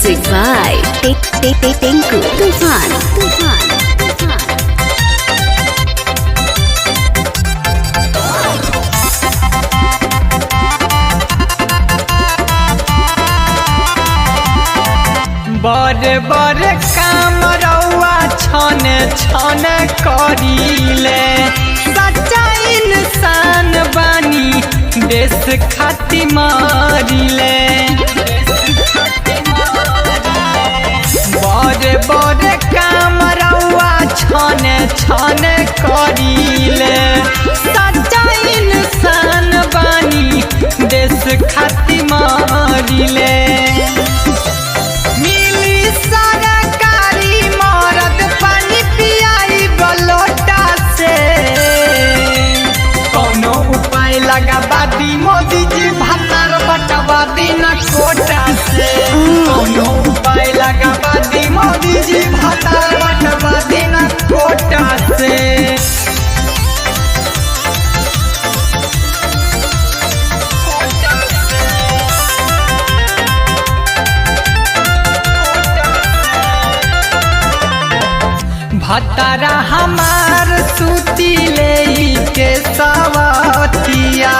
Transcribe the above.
Music by Tinku Tufan. Tufan. Tufan. बड़े बड़े काम रउआ छने छने करीले, सच्चा इंसान बानी देश खातिर मरीले। बड़े बड़े काम रउआ छने छने करीले, सच्चा इंसान बानी देश खातिर मरीले। मिली सरकारी मरद पानी पियाई बलोटा से, कोनो उपाय लगाबादी मोदी जी भातार बटवादी न कोटा से। कोनो उपाय लगाबादी मोदी जी भातार बटवादी न कोटा से। भतारा हमार सूती ले के सवतिया,